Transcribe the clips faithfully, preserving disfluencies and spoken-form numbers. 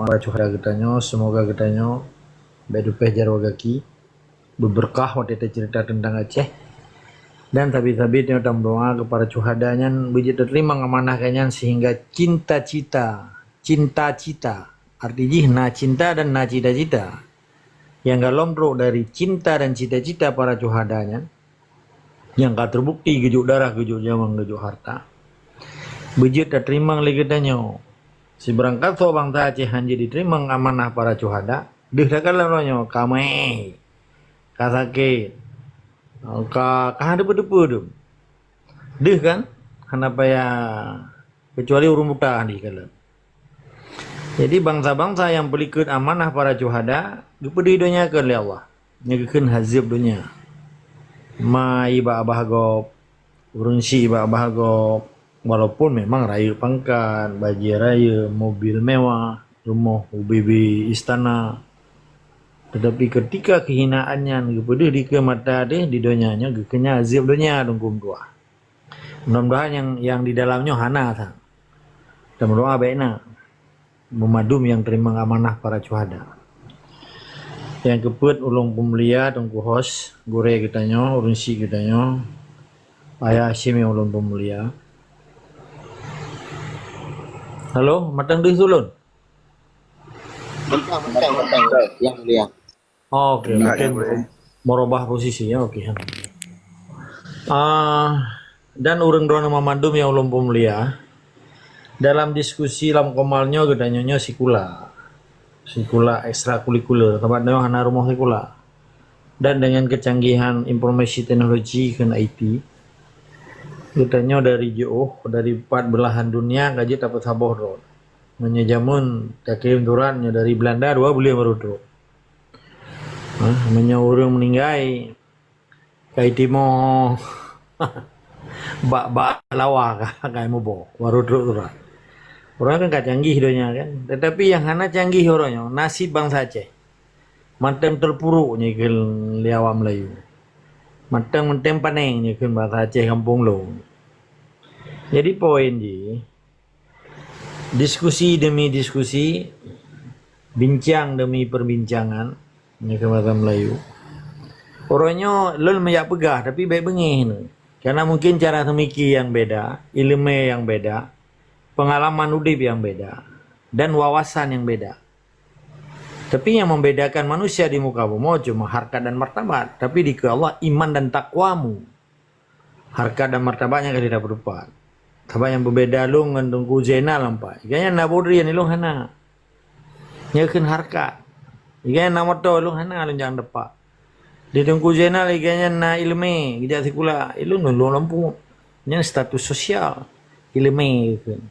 para syuhada geutanyoe, semoga geutanyoe bèk leupah jaroe gaki, beubeurkah watèe taceurita teuntang Aceh. Dan sabe-sabe tanyoe tameudoa keu para syuhada nyan beujeuet tateurimong amanah geuh nyan sehingga cinta-cita, cinta-cita, arti jih na cinta dan na cita-cita. Nyang golom trok dari cinta dan cita-cita para syuhada nyan, nyang ka teubukti geujok darah, geujok nyawöng, geujok harta, beujeuet tateurimong lé geutanyoe. Sibarangkasoe bansa Aceh hana jeuet jiteurimong amanah para syuhada, deuh takalon uroe nyoe ka meu'èh, ka sakét, ka, ka hana teupeu-teupeu dum. Deuh kan? Hana payah, keucuali ureueng buta hana jikalon. Jadi, bansa-bansa nyang peulikot amanah para syuhada geupeudeuh donya keu lé Allah. Nyan geukheun hazeueb donya. Ma i bak babah gob, ureueng syiek i bak babah gob, walaupun memang rayeuk pangkat, bajèe rayeuk, mobil mewah, rumoh ubé-bé istana. Tetapi ketika kehinaan nyan geupeudeuh dikeue mata deuh di donya nyoe, geukheun nyan hazeueb donya, dungkum tuah. Mudah-mudahan nyang, nyang di dalam nyoe hana that. Tameudoa bèk na. Meumandum nyang teurimong amanah para syuhada. Nyang keupeuet ulôn peumulia Teungku Hos, gurèe geutanyoe, ureueng syiek geutanyoe, Ayah Hasyim nyang ulôn peumulia. Halo, mantong deuh su lôn? Mantong, mantong, mantong, Yang Mulia. Oke, mungkin merubah posisi ya, oke. Ah, dan ureueng droeneuh banmandum nyang ulôn peumulia, dalam diskusi lam komal nyoe geutanyoe nyoe sikula. Sikula ekstrakurikuler, sabab nyoe hana rumoh sikula. Dan dengan kecanggihan informasi teknologi kheun I T, geutanyoe dari jiôh, dari pat beulahan dunia ka jeuet tapeusaboh droe. Meunyoe jameun takirém surat nyoe dari Belanda, dua buleuen baru trok. Hah, meunyoe ureueng meuninggai, ka itimoh bak, bak lawa ka, ka imuboh, baru trok surat. Uroe nyoe kan ka canggih donya kan. Tetapi nyang hana canggih uroe nyoe, nasib bansa Aceh. Mantong teupuruk nyoe keu lé awak Melayu. Mantong mantong paneng nyoe keu bansa Aceh gampông lôn. Jadi poin jih, diskusi demi diskusi, bincang demi perbincangan, nyoe keu bahasa Melayu. Uroe nyoe lôn meujak peugah, tapi bèk beungéh nyoe. Karena mungkin cara seumiké nyang beda, ileumèe nyang beda, peungalaman udép nyang beda, dan wawasan nyang beda. Tapi nyang membedakan manusia di muka bumoe cuma harkat dan martabat, tapi dikeue Allah iman dan takwamu. Harkat dan martabat nyan ka lheueh tapeutupat. Sabab nyang beubeda lôn ngon Teungku Zainal nampak. Gobnyan na bodrian, ilôn hana. Nyan kheun harkat. Gobnyan na moto, ilôn hana, lôn jak depak. Di Teungku Zainal gobnyan na ileumèe, geujak sikula, ilôn lôn lampôh. Nyan status sosial, ileumèe kheun.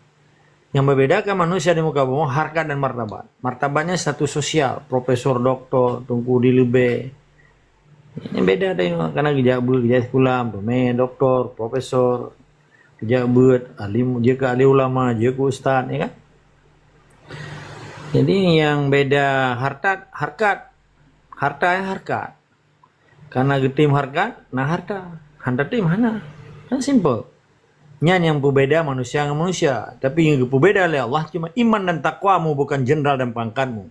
Nyang membedakan manusia di muka bumoe harkat dan martabat. Martabatnya status sosial, profesor, doktor, teungku di leubeh. Ini beda deh, karena geujak beuet, geujak sikula, mé doktor, profesor, geujak beuet, alim, jeuet keu alim ulama, jeuet keu ustaz, ya kan? Jadi yang beda harkat, harkat, harta ya harkat. Karena geutem harkat, na harta. Hana tem, hana. Kan simple. Nyan nyang peubeda manusia ngon manusia. Tapi nyang geupeubeda lé Allah cuma iman dan takwamu, bukan jenderal dan pangkatmu.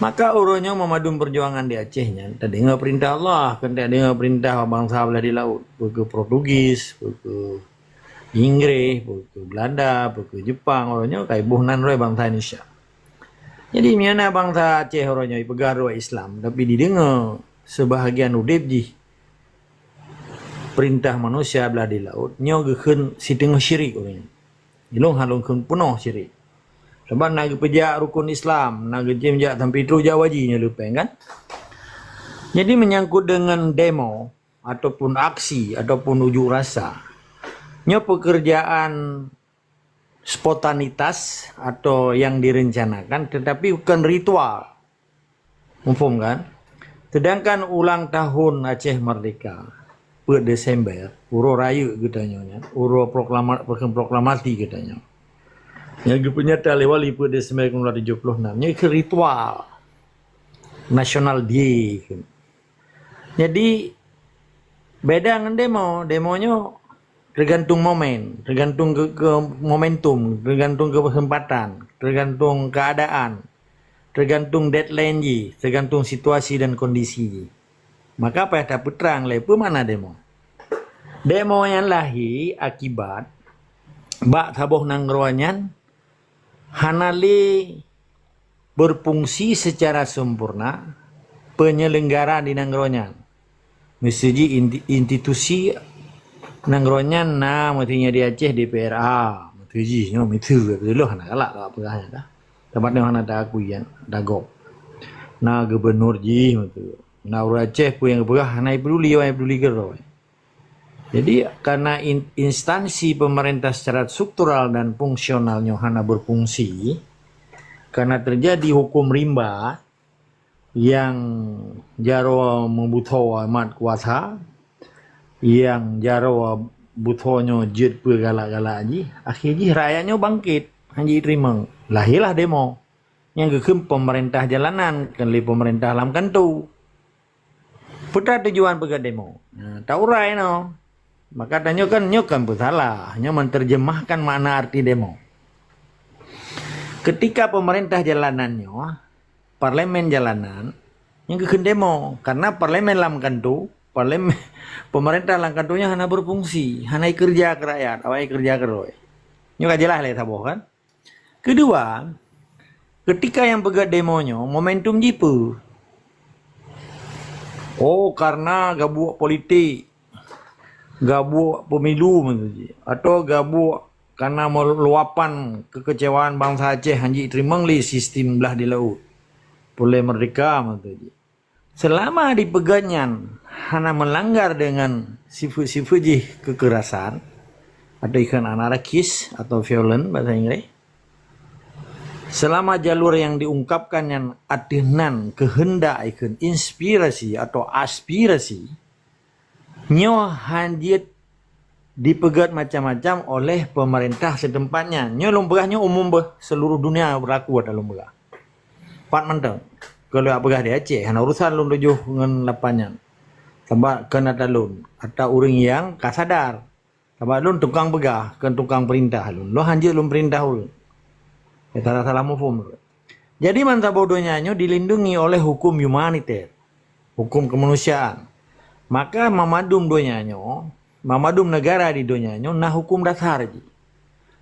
Maka uroe nyoe meumandum perjuangan di Aceh nyan, tadeungoe perintah Allah, kon tadeungoe perintah bansa blah di laôt. Peu keu Portugis, peu keu Inggréh, peu keu Belanda, peu keu Jepang, uroe nyoe ka iboh nan roh bansa Indonesia. Jadi, meunyoe na bansa Aceh uroe nyoe ipeugah droe Islam, tapi dideungoe seubahagian udép jih perintah manusia blah di laôt, nyoe geukheun siteungoh syirik uroe nyoe. Ilôn hana lôn kheun peunoh syirik. Sabab na geupeujak rukun Islam, na geutem jak sampoe troh jak haji nyoe leupeng kan? Jadi, menyangkut dengan demo ataupun aksi ataupun ujuk rasa, nyoe pekerjaan spontanitas atau yang direncanakan, tetapi bukan ritual. Muphom kan? Sedangkan ulang tahun Aceh Merdeka, peuet Desember, uroe rayeuk geutanyoe nyan, uroe proklama-, proklamasi geutanyoe. Nyang geupeunyata lé Wali peuet Desember tujoh puluh enam, nyan keu ritual National Day. Jadi, beda ngon demo. Demo nyoe tergantung momen, tergantung ke, ke momentum, tergantung kesempatan, tergantung keadaan, tergantung deadline jih, tergantung situasi dan kondisi jih. Maka payah tapeutrang lé peue makna demo. Demo nyan lahé akibat bak saboh nanggroe nyan hana lé berfungsi secara sempurna penyelenggara di nanggroe nyan. Miseue jih inti-, institusi nanggroe nyan na, miseue nyoe di Aceh D P R A, miseue jih nyoe, miseue, beutôi hana galak, galak peugah nyan dah. Teuma nyoe hana taakui nyan, dagob. Na gubernur jih, miseue. Na ureuëng Aceh peue nyang geupeugah hana peduli, hana peduli keudroe. Jadi, karena in-, instansi pemerintah secara struktural dan fungsional nyoe hana berfungsi, karena terjadi hukum rimba yang jaroe meubutho mat kuasa, yang jaroe butho nyoe jeuet peue galak-galak jih, akhé jih rakyat nyoe bangkét, hana jiteurimong. Lahé lah demo. Nyang geukheun pemerintah jalanan, kon lé pemerintah lam kanto. Peue tujuan peugah demo? Nah, taurai noh. Maka tanyoe kan, nyoe kan peusalah. Nyoe menterjemahkan makna arti demo. Ketika pemerintah jalanan nyoe, parlemen jalanan, nyang geukheun demo. Karena parlemen lam kanto, parlemen, pemerintah lam kanto nyoe hana berfungsi, hana keureuja keu rakyat, awai keureuja keudroe. Nyoe ka jeulaih lé saboh kan? Keudua, ketika nyang peugah demo nyoe, momentum jih peue? Oh, karena gabuek politik, gabuek pemilu, miseue jih, atau gabuek karena meuluapan kekecewaan bansa Aceh hana jiteurimong lé sistem blah di laôt. Peureulée merdeka, miseue jih. Selama dipeugét nyan hana meulanggar deungon sifeuet-sifeuet jih kekerasan, atau ikheun anarkis atau violent bahasa Inggris, selama jalur nyang diungkapkan nyan ateueh nan keuheundak ikheun inspirasi atau aspirasi, nyoe hana jeuet dipeugét macam-macam oleh pemerintah setempat nyan. Nyoe lôn peugah nyoe umum beuh, seluruh dunia berlaku ata lôn peugah. Pat mantong. Kalau jak peugah di Aceh, hana urusan lôn tujoh ngon lapan nyan. Sabab kon ata lôn, ata ureuëng nyang ka sadar. Sabab lôn tukang peugah, kon tukang perintah lôn. Lôn hana jeuet lôn perintah ureuëng. Ya, salah-salah muphom. Jadi, bansa bodoh nyan nyoe dilindungi oleh hukum humaniter, hukum kemanusiaan. Maka, mamadum donya nyoe, mamadum negara di donya nyoe na hukum dasar jih.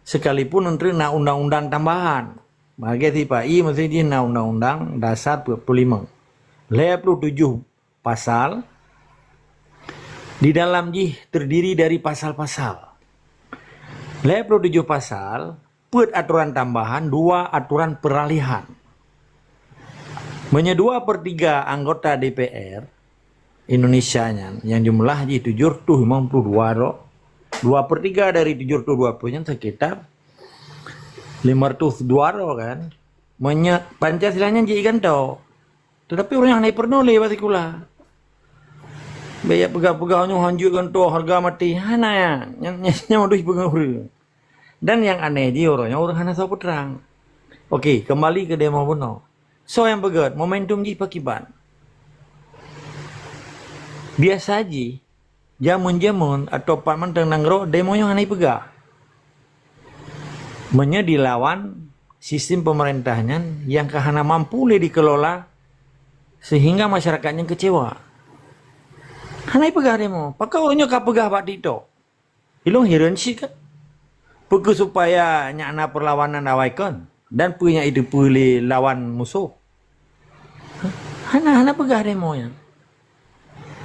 Sekalipun eunteuk na undang-undang tambahan. Bagi sipa-i meusti jih na undang-undang dasar peuet puluh lima. Lhée puluh tujoh pasal, di dalam jih terdiri dari pasal-pasal. Lhée puluh tujoh pasal, peuet aturan tambahan, dua aturan peralihan. Meunyoe dua per tiga anggota D P R Indonesia nyan, yang jumlah jih tujoh reutôh limong puluh dua droe, dua per tiga dari tujoh reutôh dua puluh nyan sekitar lima reutôh dua droe kan. Meunyoe Pancasila nyan jih iganto. Tetapi ureuëng nyan hana peurunoe lé bak sikula. Bék jak peugah-peugah nyoe hanjeuet gantoe hareuga maté. Hana ya. Nyang, nyang, nyang deuh peugah ureuëng. Dan nyang aneh jih uroe nyoe ureuëng hana soe peutrang. Oke, kembali ke demo bunoe. Soe nyang peugét, momentum jih pakiban. Biasa jih, jameun-jameun atau pat mantong nanggroe demo nyoe hana ipeugah. Meunyoe dilawan sistem pemerintah nyan nyang ka hana mampu lé dikelola sehingga masyarakat nyan kecewa. Hana ipeugah demo. Pakon ureuëng nyoe ka peugah bak TikTok. Ilôn hireuen cit kan. Peue keuh supaya nyak na perlawanan awai kon dan peue nyak iteupeue lé lawan musoh. Hana, hana peugah demo nyan.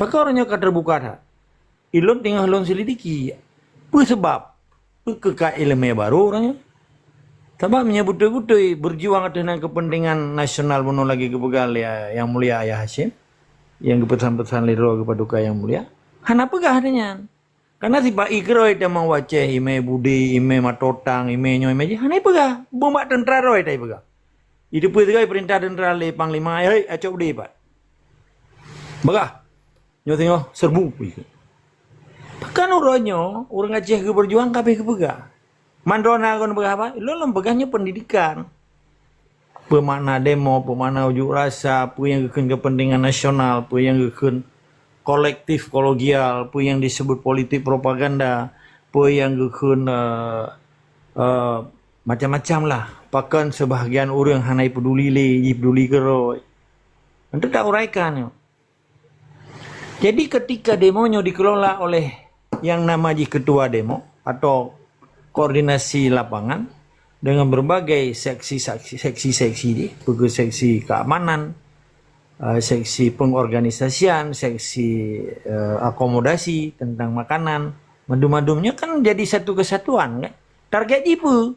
Pakon ureuëng nyoe ka teubuka that. Ilôn teungoh lôn selidiki. Peue seubab? Peue keuh ka iéleumé barô ureuëng nyoe? Sabab meunyoe beutôi-beutôi berjuang ateueh nan keupeuntengan nasional bunoe lagée geupeugah lé Yang Mulia Ayah Hasyim, nyang geupeusan-peusan lé droe geupaduka Yang Mulia, hana peugah lagée nyan. Karena sipa-i keudroe tamong u Aceh, imé Budi, imé Matotang, imé nyoe, imé jih, hana ipeugah. Beumbak teuntra droe ta ipeugah. Iteupeue sigoe perintah teuntra lé panglima, "Hei, acok Budi pat." Bagah. Nyoe singoh serbu. Pakon uroe nyoe, ureuëng Aceh geupeurjuang ka abéh geupeugah. Man droeneuh kon peugah haba? Lôn lôn peugah nyoe pendidikan. Peue makna demo, peue makna unjuk rasa, peue nyang geukheun kepentingan nasional, peue nyang geukheun kolektif, kologial, peue nyang disebut politik propaganda, peue nyang geukheun, eh, eh, macam-macam lah. Pakon sebahagian ureuëng hana peduli lé, jipeuduli keurôi. Untuk tak uraikan nyoe. Jadi ketika demo nyoe dikelola oleh yang nama jih ketua demo atau koordinasi lapangan dengan berbagai seksi-seksi, seksi-seksi jih, peue seksi keamanan, eh, seksi pengorganisasian, seksi, eh, akomodasi, tentang makanan, mandum-mandumnya kan jadi satu kesatuan kan. Target jih peue?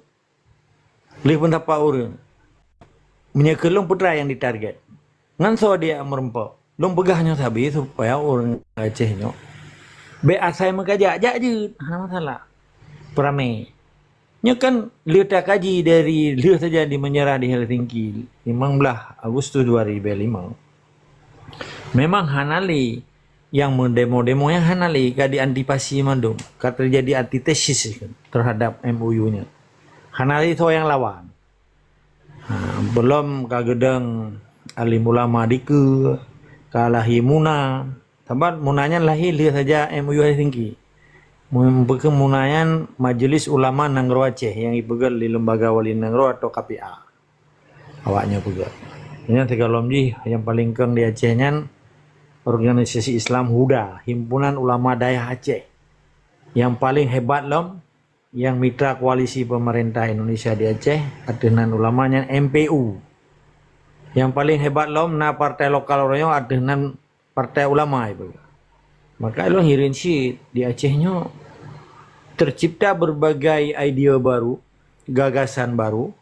Lheueh peundapat ureuëng. Meunyoe keu lôn peue teuma nyang ditarget. Ngan soe dia meureumpok. Lôn peugah nyoe sabe supaya ureuëng Aceh nyoe bék asai meukajak, jak jeuet, hana masalah. Peuramé. Nyoe kan lheueh takaji dari lheueh saja di meunyeurah di Helsinki, limong belas Agustus dua ribu lima. Memang hana lé nyang meudemo-demo nyang hana lé ka diantisipasi mandum, ka teujadi antitesis terhadap M O U nyan. Hana lé soe nyang lawan. Ha, belom ka geudong alim ulama dikeue, ka lahé MUNA. Sabab MUNA nyan lahé lheueh saja M O U Helsinki. Meupeukeu MUNA nyan Majelis Ulama Nanggroe Aceh nyang jipeugét lé Lembaga Wali Nanggroe atau K P A. Awaknyoe peugah. Nyan sigohlom jih nyang paleng kong di Aceh nyan organisasi Islam HUDA, Himpunan Ulama Dayah Aceh. Nyang paleng hebat lom, nyang mitra koalisi pemerintah Indonesia di Aceh, ateueh nan ulama nyan M P U. Nyang paleng hebat lom na partai lokal uroe nyoe ateueh nan partai ulama ipeugah. Maka lôn hireuen cit di Aceh nyoe tercipta berbagai idea baru, gagasan baru,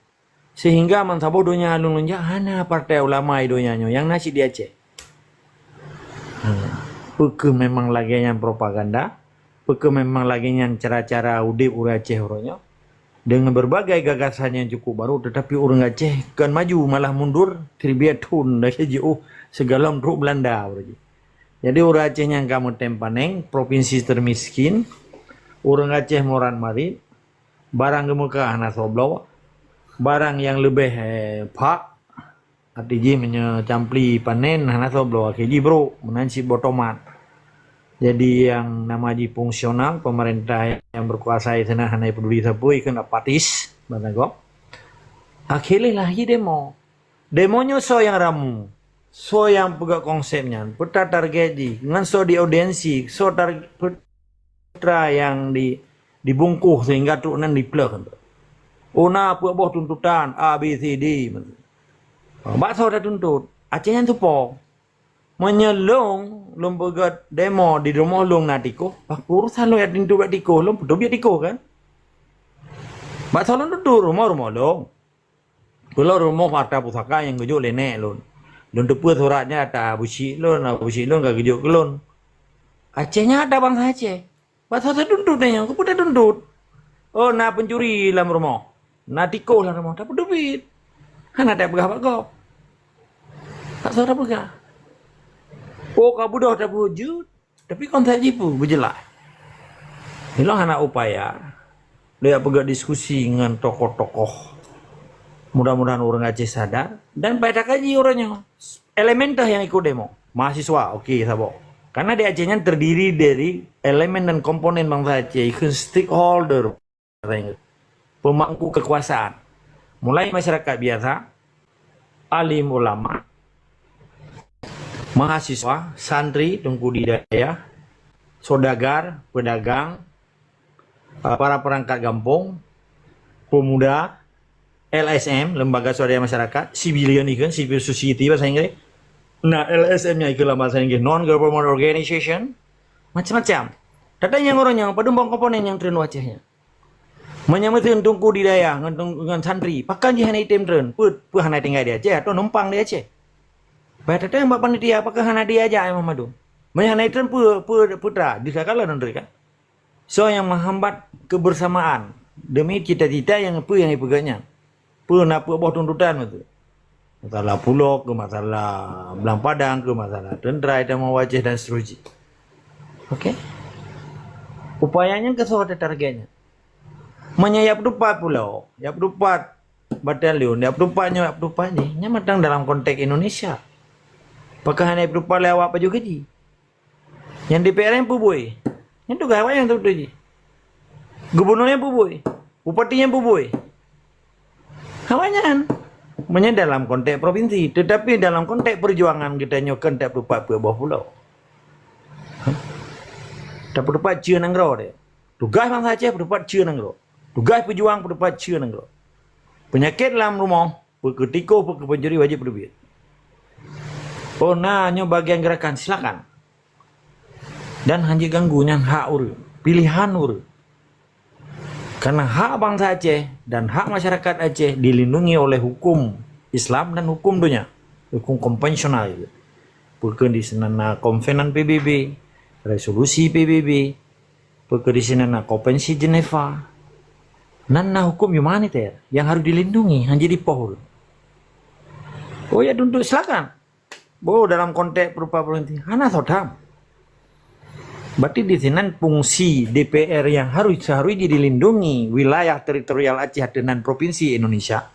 sehingga meusaboh donya lôn jak hana partai ulama di donya nyoe nyang na cit di Aceh. Ha, peukeu memang lagée nyan propaganda, peukeu memang lagée nyan cara-cara udeb ureuëng Aceh uroe nyoe. Dengan berbagai gagasan yang cukup baru, tetapi ureuëng Aceh kon maju, malah mundur, siribee thon lagée jiôh sigohlom trok Belanda uroe jih. Jadi ureuëng Aceh nyang ka meutem paneng, provinsi termiskin, ureuëng Aceh murat marit, barang geumeuka hana soe bloe, barang nyang leubeh, eh, phak, arti jih meunyoe campli panen hana soe bloe, akhé jih brok, meunan cit boh tomat. Jadi nyang nama jih fungsional, pemerintah nyang berkuasa di sana hana peduli sapeue, ikheun apatis, bansagoe. Akhé lheueh lahé demo. Demo nyoe soe nyang ramu, soe nyang peugah konsep nyan, peue target jih, ngon soe di audiensi, soe tar-, peue nyang di, dibungkôh sehingga trok nan dipleh. Oh na peuet boh tuntutan A, B, C, D. Bak soe tatuntut? Aceh nyan tupo. Meunyoe lôn, lôn peugah demo di rumoh lôn na tikoh, bah urusan lôn nyang tintu bak tikoh, lôn peuteubiet tikoh kan? Bak soe lôn tuntut? Rumoh, rumoh lôn. Peulom rumoh harta pusaka nyang geujok lé nèk lôn. Lôn teupeue surat nyan ata Abusyik lôn, Abusyik lôn ka geujok keu lôn. Aceh nyan ata bansa Aceh. Bak soe tatuntut nyan, keupeue tatuntut? Oh, na pencuri lam rumoh. Na tikoh lam rumoh, tapeuteubiet. Hana tapeugah bak gob. Bak soe tapeugah? Oh, ka beudôh tapeujeuet. Tapi konsep jih peue beujeulaih. Ilong hana upaya. Dia peugah diskusi ngon tokoh-tokoh. Mudah-mudahan ureuëng Aceh sadar dan pai takaji uroe nyoe. Elemen teuh nyang ikut demo. Mahasiswa, oke, saboh. Karena di Aceh nyan terdiri dari elemen dan komponen bansa Aceh, ikheun stakeholder, pemangku kekuasaan. Mulai masyarakat biasa, alim ulama, mahasiswa, santri, teungku di dayah, saudagar, pedagang, para perangkat gampông, pemuda, L S M, lembaga swadaya masyarakat, civilian ikheun, civil society bahasa Inggris. Nah, L S M nyan ikheun lam bahasa Inggris, non government organization, macam-macam. Teuntang nyang uroe nyoe padum boh komponen nyang treun u Aceh nyan. Meunyoe meuteun teungku di dayah ngon, ngon santri, pakon jih hana item treun? Peue, peue hana tinggai di Aceh atau numpang di Aceh? Bah teuntang bak panitia, pakon hana diajak Imam Madum? Meunyoe hana item peue, peue, peue teuma? Di sagala nanggroe kan? Soe nyang menghambat kebersamaan demi cita-cita nyang peue nyang ipeugét nyan? Peue na peuet boh tuntutan beutôi? Masalah pulo, ke masalah Blang Padang, ke masalah tentera itamong u Aceh dan seterusnya. Oke? Upaya nyan keu soe target nyan? Meunyoe jak peutupat pulo, jak peutupat batalion, jak peutupat nyoe, jak peutupat jih, nyan mantong dalam konteks Indonesia. Pakon hana peutupat lé awak pajoh gaji? Nyang D P R nyan peue buet? Nyan tugaih awaknyan beutôi jih. Gubunur nyang peubui, bupati nyang peubui. Awaknyan. Meunyoe dalam konteks provinsi, tetapi dalam konteks perjuangan geutanyoe kan tak peupat peuet boh pulo. Tapeutupat ceue nanggroe deh. Tugaih bansa Aceh peutupat ceue nanggroe. Tugaih peujuang peutupat ceue nanggroe. Peunyakét lam rumoh, peu keu tikoh, peu keu pencuri wajéb peuteubiet. Oh na nyoe bagian gerakan, silakan. Dan hana ganggu, nyan hak ureuëng, pilihan ureuëng. Karena hak bansa Aceh dan hak masyarakat Aceh dilindungi oleh hukum Islam dan hukum dunia, hukum konvensional itu. Peu keu di sinan na konvenan P B B, resolusi P B B, peu keu di sinan na konvensi Geneva. Nan na hukum humaniter yang harus dilindungi, hana jadi poh ureuëng. Oh ya, tuntut, silakan. Oh, dalam konteks perupa-perupa hana soe tham. Berarti di sinan fungsi D P R yang harus seharusnya dilindungi wilayah teritorial Aceh atau nan provinsi Indonesia.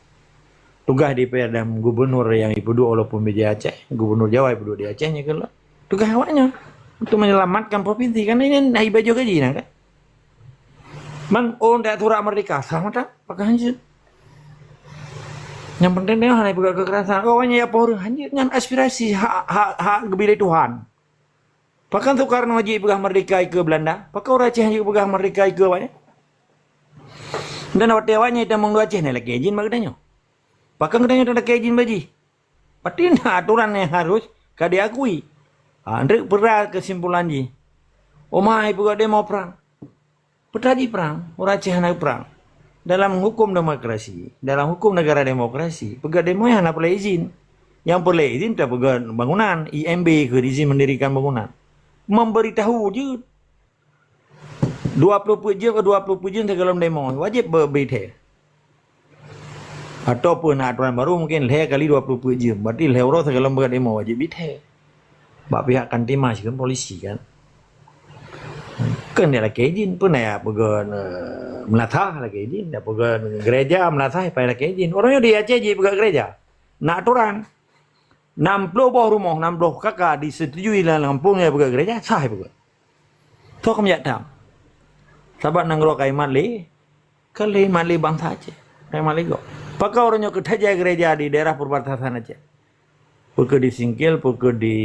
Tugaih D P R dan gubernur yang ipeuduek walaupun B J Aceh, gubernur Jawa ipeuduek di Aceh nya kan. Tugaih awaknya untuk menyelamatkan provinsi, karena ini naik baju gaji nah kan. Man oh dak surat merdeka, sama tak? Pakai hanjut. Yang penting dia hana peugah kekerasan. Oh, awaknya ya pohon hanjut nyan aspirasi hak hak hak geubri lé Tuhan. Pakon Soekarno jih peugah merdeka ikeue Belanda? Pakon ureuëng Aceh jih peugah merdeka ikeue awaknyan? Dan watée awaknyan itamong dua Aceh na lakée jin bak geutanyoe. Pakon geutanyoe talakée jin bak jih? Pasti na aturan yang harus ka diakui. Ha, Hendrik peura kesimpulan jih. Omai peugah demo prang. Peutadi prang, ureuëng Aceh hana prang. Dalam hukum demokrasi, dalam hukum negara demokrasi, peugah demo hana perlu izin. Yang perlu izin ta peugah bangunan, I M B keu izin mendirikan bangunan. Memberitahu je. Dua puluh peuet jeuem ke dua puluh peuet jeuem sigohlom demo, wajib be-, beri thèe. Ataupun aturan baru mungkin lhèe kali dua puluh peuet jeuem, berarti lhèe uroe sigohlom peugah demo wajib bri thèe. Bak pihak Kamtibmas kan polisi kan. Kan dia lakée izin, pun ya peugah, eh, meulasah lakée izin, dia peugah gereja meulasah payah lakée izin. Orang yang di Aceh jih peugah gereja. Nak aturan. Enam puluh boh rumoh, enam puluh K K disetujui lam gampông ya peugah gereja, sah ya peugah. Toh keumjak tam. Sabab nanggroe ka imat lé, ka lé imat lé bansa Aceh, ka imat lé gob. Pakon uroe nyoe keutajak gereja di daerah perbatasan Aceh? Peu keu di Singkil, peu keu di,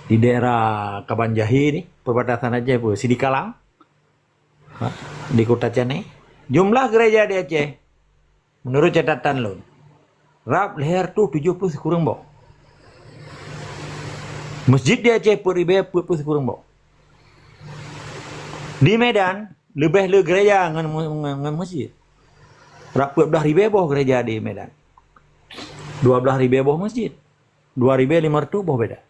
di daerah Kabanjahe ni, perbatasan Aceh peu, Sidikalang, ha, di Kota Caneh. Jumlah gereja di Aceh, menurut catatan lôn, rab lhèe reutôh tujoh ploh sikureueng boh. Masjid di Aceh peuet ribèe peuet ploh sikureueng boh. Di Medan, leubeh le gereja ngon, ngon, ngon masjid. Rab peuet blaih ribèe boh gereja di Medan. Dua blaih ribèe boh masjid. Dua ribèe lima reutôh boh beda.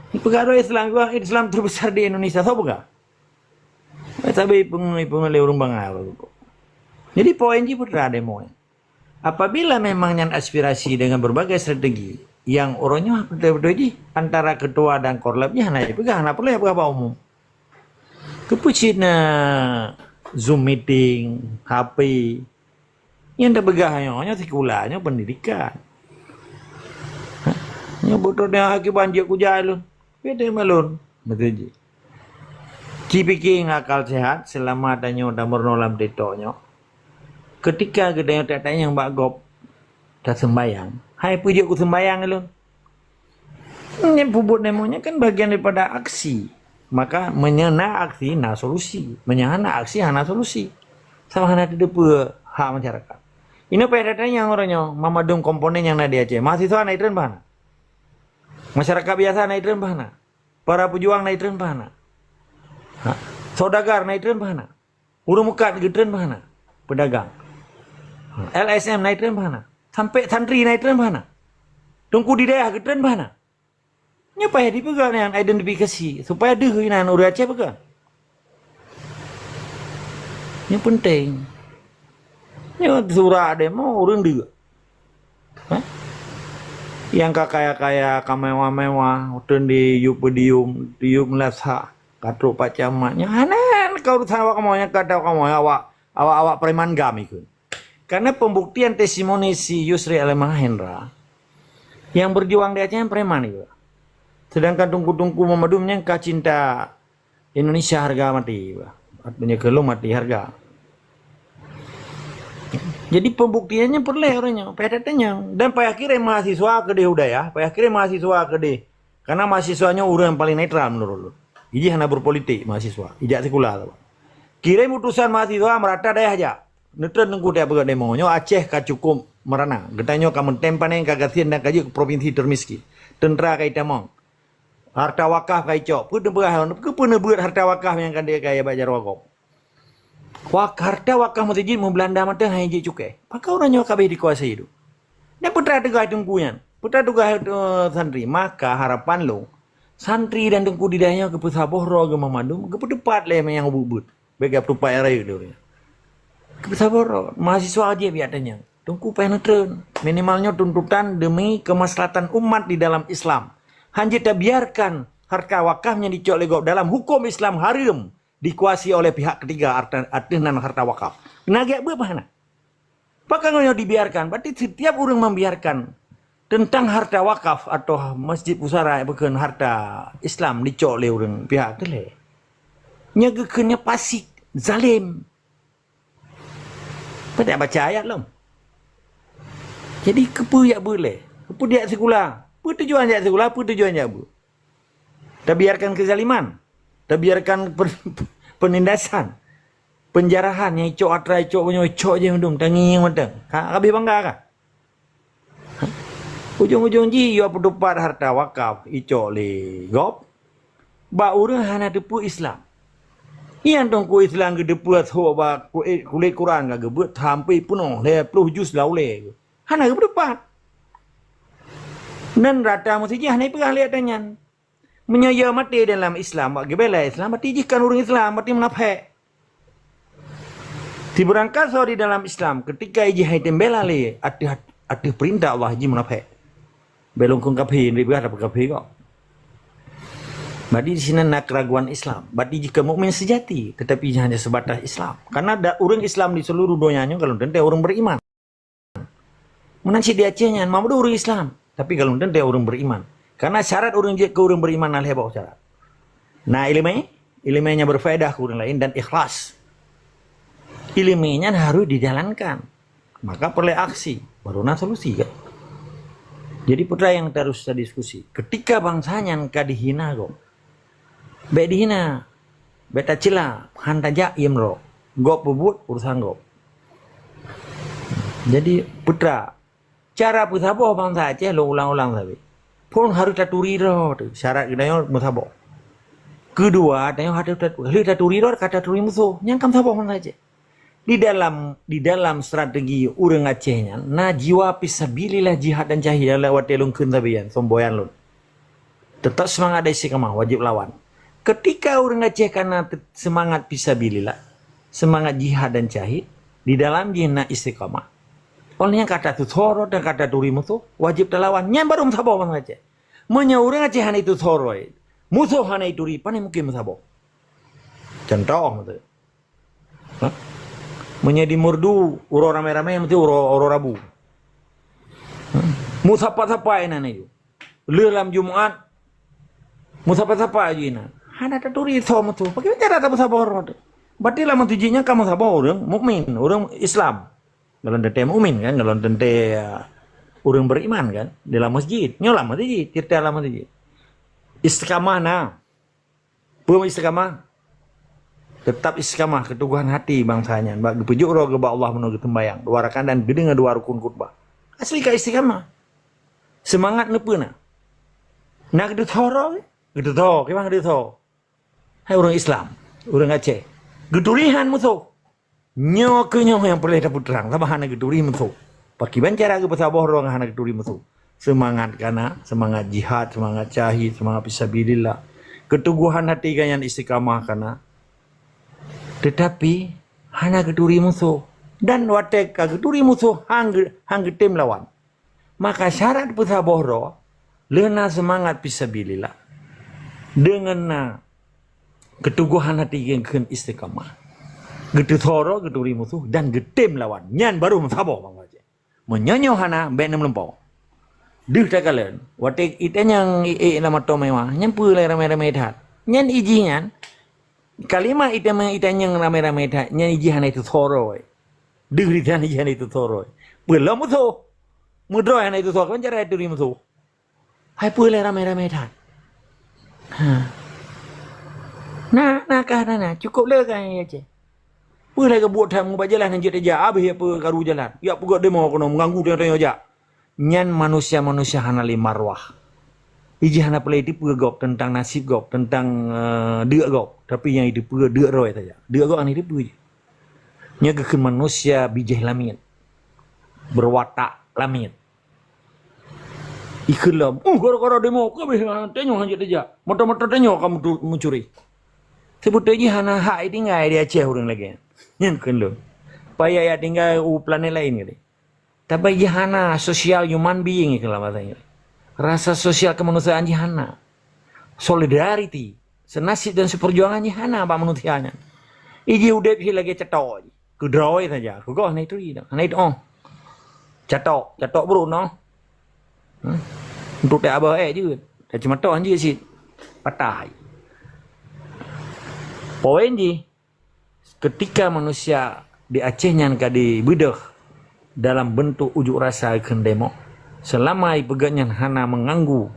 Peugah droe Islam, Islam terbesar di Indonesia, soe peugah? Tapi pengen, pengen lé ureuëng bangai. Jadi poin jih peue teuma demo nyan. Apabila memang nyan aspirasi dengan berbagai strategi yang uroe nyoe beutôi-beutôi jih antara ketua dan korlap jih hana jipeugah, hana peureulèe peugah bak umum. Keupeue cit na Zoom meeting, H P, nyang tapeugah nyoe, nyoe sikula, nyoe pendidikan. Nyoe beutôi nyoe akiban jeuet kujai lôn. Beda malôn. Beutôi jih. Ci pike ngon akal sehat, seulama tanyoe tameurunoe lam TikTok nyoe. Keutika geutanyoe that-that nyang bak gob taseumbayang. Hai peue jeuet kuseumbayang lôn? Nyan peubuet demo nyan kan bagian daripada aksi. Maka meunyoe na aksi, na solusi. Meunyoe hana aksi, hana solusi. Sama hana teudeupeue hak masyarakat. Inoe payah that-that nyang uroe nyoe, meumandum komponen nyang na di Aceh. Mahasiswa na itreun bah na. Masyarakat biasa na itreun bah na. Para pejuang na itreun bah na. Ha. Saudagar na itreun bah na. Ureuëng meukat geutreun bah na. Peudagang. Ha. L S M na itreun bah na. Sampai santri na itreun bah na. Teungku di dayah geutreun bah na. Nyoe payah dipeugah nyan identifikasi supaya deuh inan ureuëng Aceh peugah. Nyoe penting. Nyoe surat demo ureuëng deuh. Hah? Nyang ka kaya-kaya, ka mewah-mewah, uteun di yub podium, di yub meulasa, ka trok Pak Camat. Nyan hana ka urusan awak kamoe, nyang ka tau kamoe, awak, awak-awak preman GAM ikheun. Karena pembuktian testimoni si Yusri Alamahendra, yang berjuang di Aceh preman itu. Sedangkan tungku-tungku meumandum nyang ka cinta Indonesia harga mati. Meunyoe keu lôn mati hareuga. Jadi pembuktiannya peureulée ureuëng nyoe, payah tatanyong. Dan payah kirém mahasiswa keudeh u dayah, payah kirém mahasiswa keudeh. Karena mahasiswa nyoe ureuëng paling netral menurut lôn. Ijih hana berpolitik mahasiswa, ijak sikula tu. Kirém utusan mahasiswa merata dayah jak. Neutreun teungku tiap peugah demo nyoe Aceh ka cukup merana. Geutanyoe ka meutem paneng, ka gasien dan ka jeuet keu provinsi termiskin. Tentera ka itamong. Harta wakaf ka icok. Peue teupeugah, keupeue neubeuet harta wakaf nyang ka dikaya bak jaroe gob? Wak-, harta wakaf meuseujid meubelanda mantong hana jeuet cukai. Pakon ureuëng nyoe ka habéh dikuasai tu? Dan peue teuma tugaih teungku nyan? Peue teuma tugaih, eh, santri? Maka harapan lôn, santri dan teungku di dayah nyoe geupeusaboh droe geumeumadum, geupeuteupat lé nyang buet-buet. Bèk geupeuteupat nyang rayeuk lé ureuëng nyan. Geupeusaboh droe, mahasiswa jieb jak tanyong. Teungku payah neutreun. Minimal nyoe tuntutan demi kemaslahatan umat di dalam Islam. Hana jeuet tabiarkan harta wakaf nyang dicok lé gob dalam huköm Islam hareuem dikuasai oleh pihak ketiga harta, ateueh nan harta wakaf. Na gét beuet bah na. Pakon nyoe dibiarkan? Berarti setiap ureuëng membiarkan tentang harta wakaf atau masjid pusara, bukan harta Islam dicok lé ureuëng pihak keu lhèe. Nyoe geukheun nyoe fasik, zalim. Peudak baca ayat lom. Jadi keupeue jak beuet lé? Keupeue jak sikula? Peue tujuan jak sikula? Peue tujuan jak beuet? Tabiarkan kezaliman, tabiarkan per-, penindasan, penjarahan nyang icok atra, icok nyoe, icok jih mandum, tangieng mantong. Ha, habéh bangga kah? Ujong-ujong jih, yue peuteupat harta wakaf icok lé gob bak ureuëng hana teupeu Islam. Nyang teungku Islam geuteupeue sôk bak kulét, kulét Quran ka geubeuet sampoe peunoh lhèe ploh juz lam ulèe. Hana geupeuteupat. Nan rata meuseujid hana ipeugah lé ata nyan. Meunyoe yue maté dalam Islam, bak geubela Islam, berarti jih kon ureuëng Islam, berarti munafék. Sibeurangkasoe di dalam Islam, ketika ijih hai teumbela lé ateueh, ateueh peurintah Allah, jih munafék. Bèk lôn kheun kafé, nibak peugah kafé kok. Berarti di sinan na keraguan Islam. Berarti jih kon mukmin sejati, tetapi jih hanya sebatas Islam. Karena da-, ureuëng Islam di seluruh donya nyoe ka lôn teuntèe ureuëng beriman. Meunan cit di Aceh nyan, mandum ureuëng Islam, tapi ka lôn teuntèe ureuëng beriman. Karena syarat ureuëng jeuet keu ureuëng beriman na lhèe boh syarat. Na iéleumé, iéleumé nyang berfaedah keu ureuëng laén dan ikhlas. Iéleumé nyan harus dijalankan. Maka peureulée aksi, baru na solusi kan. Jadi peue nyang harus tadiskusi. Ketika bangsa nyan ka dihina gob, bèk dihina, bèk tacila, han tajak iem droe. Gob peubuet urusan gob. Jadi peue cara peusaboh bangsa Aceh lôn ulang-ulang sabe. Phôn harôh taturi droe teuh syarat geutanyoe meusaboh. Keudua, tanyoe harôh tat-, lheueh taturi droe ka taturi musoh. Nyan ka meusaboh bangsa Aceh. Di dalam, di dalam strategi ureuëng Aceh nyan na jiwa fisabilillah, jihad dan syahid, dalam watée lôn kheun sabe nyan, somboyan lôn. Tetap seumangat dan istiqamah, wajéb lawan. Ketika ureuëng Aceh ka na te-, seumangat fisabilillah, seumangat jihad dan syahid, di dalam jih na istiqamah. Oleh nyang ka tatusoe dan ka taturi musoh, wajéb talawan. Nyan baru meusaboh bangsa Aceh. Meunyoe ureuëng Aceh hana itusoe, musoh hana ituri, pane mungkin meusaboh. Contoh meutu. Ha? Meunyoe di Meureudu, uroe ramé-ramé meusti uroe, uroe Rabu. Ha? Meusapat-sapat inan aju. Lheueh lam Jumat, meusapat-sapat aju inan. Hana taturi soe meutu. Bagaimana cara tapeusaboh droe teuh? Berarti lam meuseujid nyan ka meusaboh ureuëng mukmin, ureuëng Islam. Golom teuntèe mukmin kan, golom teuntèe, uh, ureuëng beriman kan, di lam meuseujid. Nyoe lam meuseujid, cerita lam meuseujid. Istiqamah na. Peue istiqamah? Tetap istiqamah, keutugohan hati bangsa nyan bak geupeujok droe geuba Allah meunoe geuteumbayang dua rakaat dan geudeungoe dua rukun khutbah. Asli ka istiqamah. Seumangat neupeu na. Na geuteusoe droe, geuteusoe, kiban geuteusoe. Hai ureuëng Islam, ureuëng Aceh, geuturi han musoh. Nyoe keuh nyoe nyang peureulée tapeutrang, sabab hana geuturi musoh. Pakiban cara geupeusaboh droe hana geuturi musoh? Seumangat ka na, seumangat jihad, seumangat syahid, seumangat fisabilillah. Keutugohan hati geuh nyan istiqamah ka na. Teutapi hana geuturi musoh. Dan watée ka geuturi musoh, han geu-, han geutem lawan. Maka syarat peusaboh droe, lheueh na seumangat fisabilillah, deungon na keutugohan hati nyang kheun istiqamah, geuteusoe droe, geuturi musoh dan geutem lawan. Nyan baru meusaboh bangsa Aceh. Meunyoe nyoe hana, bèk neumeulumpoe. Deuh takalon, watée itanyong ék-ék lam moto mewah, nyan peue lé ramé-ramé that. Nyan ijih nyan, Kalimat itamong itanyong ramé-ramé that, nyan jih hana itu thoro. Deuh di tan jih hana itu thoro. Peulom musoh. Meudroe hana itu thoro, kan cara itu di musoh. Hai peue lé ramé-ramé that. Ha. Na, na kah na, na. Cukup le kah ya ceh. Peue lé geubuet that mubak jalan hanjeuet tajak, habéh ya peue karu jalan. Ya peugah demo keunoe mengganggu tengok-tengok jak. Nyan manusia-manusia hana lé marwah. Ijih hana peulai teupeue gob teuntang nasib gob, teuntang, eh, deuk gob. Tapi nyang iteupeue deuk roe saja. Deuk gob hana iteupeue jih. Nyan geukheun manusia bijéh lamiet. Berwatak lamiet. Ikheun lom, "Uh, gara-gara demo, keu beh, tanyoe hanjeuet tajak. Moto-moto tanyoe ka mutu-, mucuri." Seubeutoe jih hana hak itinggai di Aceh ureuëng lagée nyan. Nyan kheun lom. Payah ya tinggai u planet laén kali. Tapi jih hana sosial human being ikheun lom bahasa Inggris. Rasa sosial kemanusiaan jih hana. Solidarity, senasib dan seperjuangan jih hana bak manusia nyan. Ijih udeb jih lagée catok jih. Keudroe saja. Keugoh hana ituri dah. Hana itu oh. Catok, catok brok noh. Hmm? Untuk tak abah eh je. Dah cuma toh je sit. Patah. Poin jih, ketika manusia di Aceh nyan ka dibeudôh dalam bentuk ujuk rasa kheun demo, selama ipeugét nyan hana mengganggu,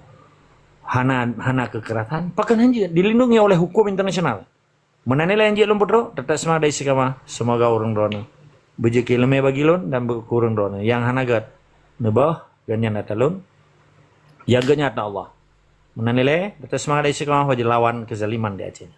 hana, hana kekerasan, pakon hanjeuet dilindungi oleh hukum internasional. Meunan ilée hanjeuet lôn peutrok, teutap seumangat dan istiqamah. Semoga ureuëng droeneuh beujeuet keu iéleumé bagi lôn dan beu-, keu ureuëng droeneuh nyang hana gét neuboh geuhnyan ata lôn. Ya geuhnyan ata Allah. Meunan ilée, teutap seumangat dan istiqamah bak lawan keuzaliman di Aceh.